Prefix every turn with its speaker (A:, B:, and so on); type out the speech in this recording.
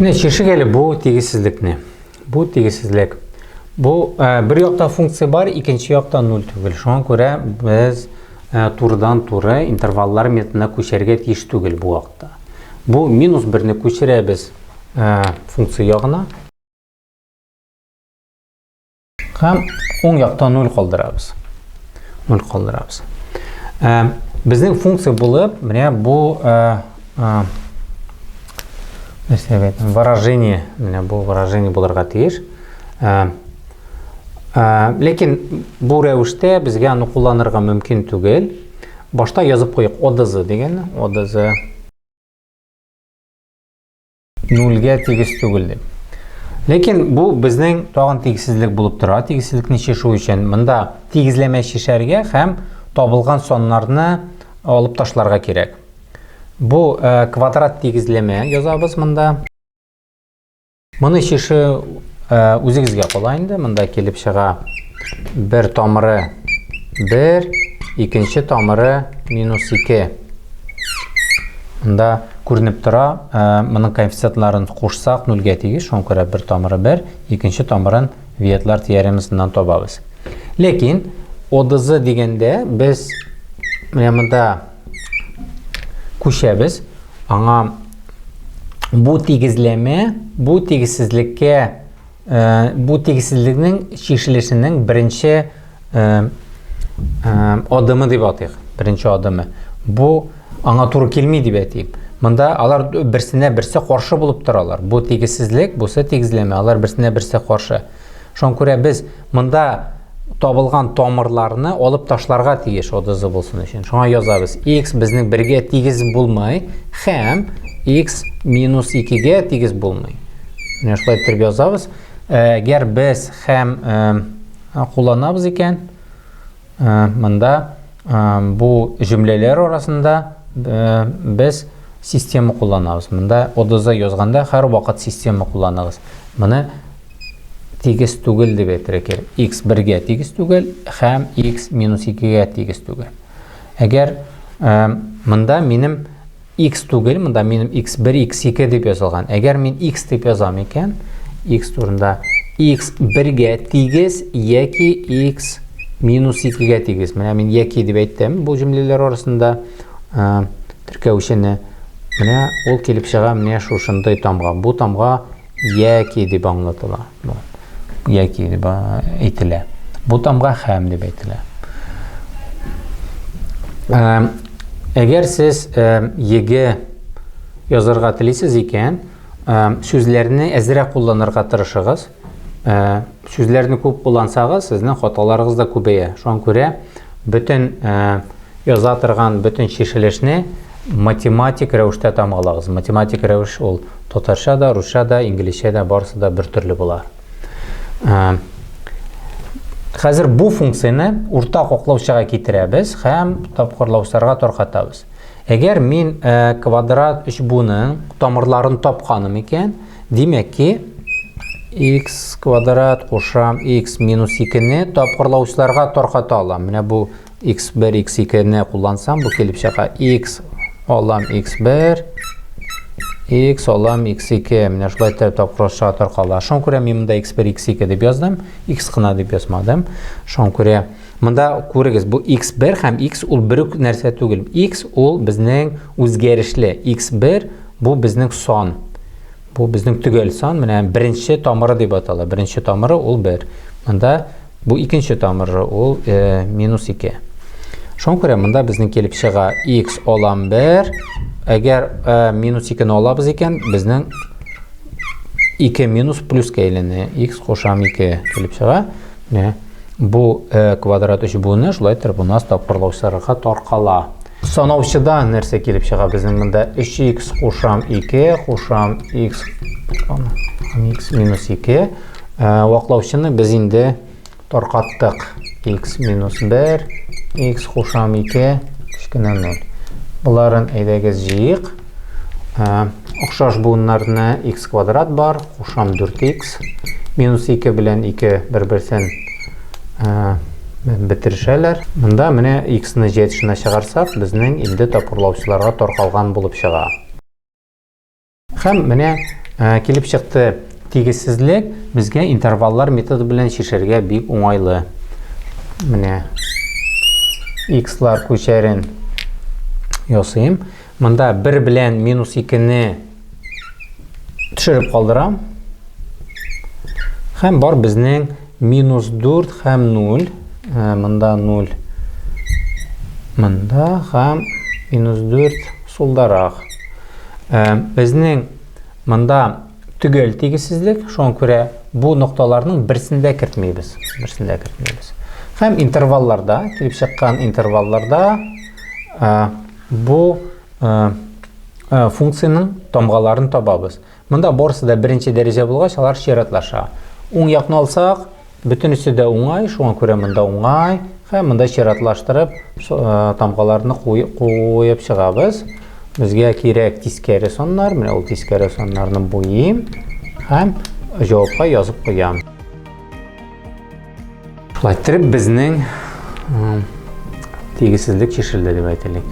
A: Менә чишик әле бу тигезсезлекне. Бу тигезсезлек. Бу э, бер якта функция бар, икенче якта нуль түгел. Шуңа күрә без э, турыдан-туры интерваллар методына күчәргә тиеш түгел бу вакытта. Бу минус берне күчерәбез э, функция ягына. Һәм уң якта 0 калдырабыз. 0 калдырабыз. Ә, безнең функция булып, менә бу ә, ә, нәрсә әйтәм, выражение, менә бу выражение булырга тиеш. Ә, ә, ләкин бу рәвештә безгә аны кулланырга мөмкин түгел. Башта язып куйык ОДЗ дигән, ОДЗ Нульгә тигез түгел дип. Ләкин бу безнең тагын тигезсезлек булып тора. Тигезсезлекне чишү өчен монда тигезләмә чишәргә һәм табылган саннарны алып ташларга кирәк. Бу э, квадрат тигезләмә язабыз монда. Моны чишү э, үзегезгә кала инде. Монда килеп чыга бер тамыры 1, икенче тамыры минус 2. Монда күренеп тора, э, моның коэффициентларын кушсак нульгә тигез, шуңа күрә бер тамыры 1, икенче тамырын Виетлар теоремасыннан табабыз. Ләкин ОДЗ дигәндә без менә монда күчәбез. Аңа бу тигезләмә, бу тигезсезлеккә, э, бу тигезсезлекнең чишелешенең беренче э, э, адымы дип атыйк. Беренче адымы. Бу аңа туры килми дип әйтик. Монда алар берсенә берсе каршы булып торалар. Бу тигезсезлек, бусы тигезләмә, алар берсенә берсе каршы. Шуңа күрә без монда табылган тамырларны алып ташларга тиеш ОДЗ булсын өчен. Шуңа язабыз. X безнең бергә тигез булмый һәм x минус 2-гә тигез булмый. Менә шулай итеп язабыз. Әгәр без һәм кулланабыз икән, монда бу җөмләләр арасында без система кулланабыз. Монда ОДЗ язганда һәрвакыт система кулланыгыз. Моны тигез түгел дип әйтергә кирәк. X бергә тигез түгел һәм x минус 2-гә тигез түгел. Әгәр монда минем x түгел, монда минем x1, x2 дип язылган. Әгәр мин x дип язам икән, x турында x бергә тигез яки x минус 2-гә тигез. Менә мин яки дип әйттем бу җөмләләр арасында теркәүчене. Менә ул килеп чыга менә шушындый тамга. Бу тамга яки дип аңлатыла. Яки дип әйтелә. Бу тамга һәм дип әйтелә. Әгәр сез ЕГЭ язарга телисез икән, сүзләрне әзрәк кулланырга тырышыгыз. Сүзләрне күп куллансагыз, сезнең хаталарыгыз да күбәя. Шуңа күрә бөтен яза торган бөтен чишелешне математик рәвештә тамгалагыз. Математик рәвеш ул татарча да, русча да, инглизчә дә барысы да бер төрле була. Хәзер бу функцияне уртак аклаучыга китерәбез һәм тапкырлаучыларга таркатабыз. Әгәр мин квадрат 3 буның тамырларын тапканым икән, димәк ки, x квадрат кушам x минус 2-не тапкырлаучыларга тарката алам. Менә бу x1, x2-не куллансам, бу килеп чыга x алам x1, x алам x2. Менә шулай итеп тапкырлаучыга таркала. Шуңа күрә мин монда x1, x2 дип яздым, x кына дип язмадым. Шуңа күрә монда күрегез, бу x1 һәм x ул бер үк нәрсә түгел. X ул безнең үзгәрешле. x1 бу безнең сан. Бу безнең төгәл сан, менә беренче тамыры дип атала. Беренче тамыры ул 1. Монда бу икенче тамыры ул э, минус 2. Шуңа күрә монда безнең килеп чыга x алам 1. Әгәр э, минус 2-не алабыз икән, безнең 2 минус плюска әйләнә. X кушам 2 килеп чыга. Менә бу э, квадрат 3 буны шулай итеп у нас тапкырлаучыларга таркала. Санаучыда нәрсә килеп чыга безнең монда? 3x кушам 2, кушам x, x минус 2. Э, ваклаучыны без инде таркаттык. X минус 1, x кушам 2, кечкенә 0. Боларын әйдәгез җыйык. Э, охшаш буыннарны x квадрат бар, кушам 4x. Минус 2 белән 2 бер-берсен э, бетерешәләр. Монда менә x-ны җәй тышына чыгарсак, безнең инде тапкырлаучыларга таркалган булып чыга. Һәм менә Э, килеп чыкты тигезсезлек, безгә интерваллар методы белән чишәргә бик уңайлы. Менә x-лар күчәрен ясыйм. Монда 1 белән минус 2-не төшереп калдырам. Һәм бар безнең минус 4 һәм 0. Э, монда 0. Монда һәм минус 4 сулдарак. Э, безнең монда төгәл тигезсезлек, шуңа күрә бу нокталарның берсен дә кертмибез. Берсен дә кертмибез. Һәм интервалларда, килеп чыккан интервалларда э, бу э, функциянең тамгаларын табабыз. Монда барысы да беренче дәрәҗә булгач, алар чиратлаша. Уң якны алсак, бөтенесе дә уңай, шуңа күрә монда уңай, һәм монда чиратлаштырып э, тамгаларны куеп чыгабыз. Безгә кирәк тискәре саннар, менә ул тискәре саннарны буйыйм һәм җавапка язып куям. Шулай иттереп безнең тигезсезлек чишелде дип әйтелик.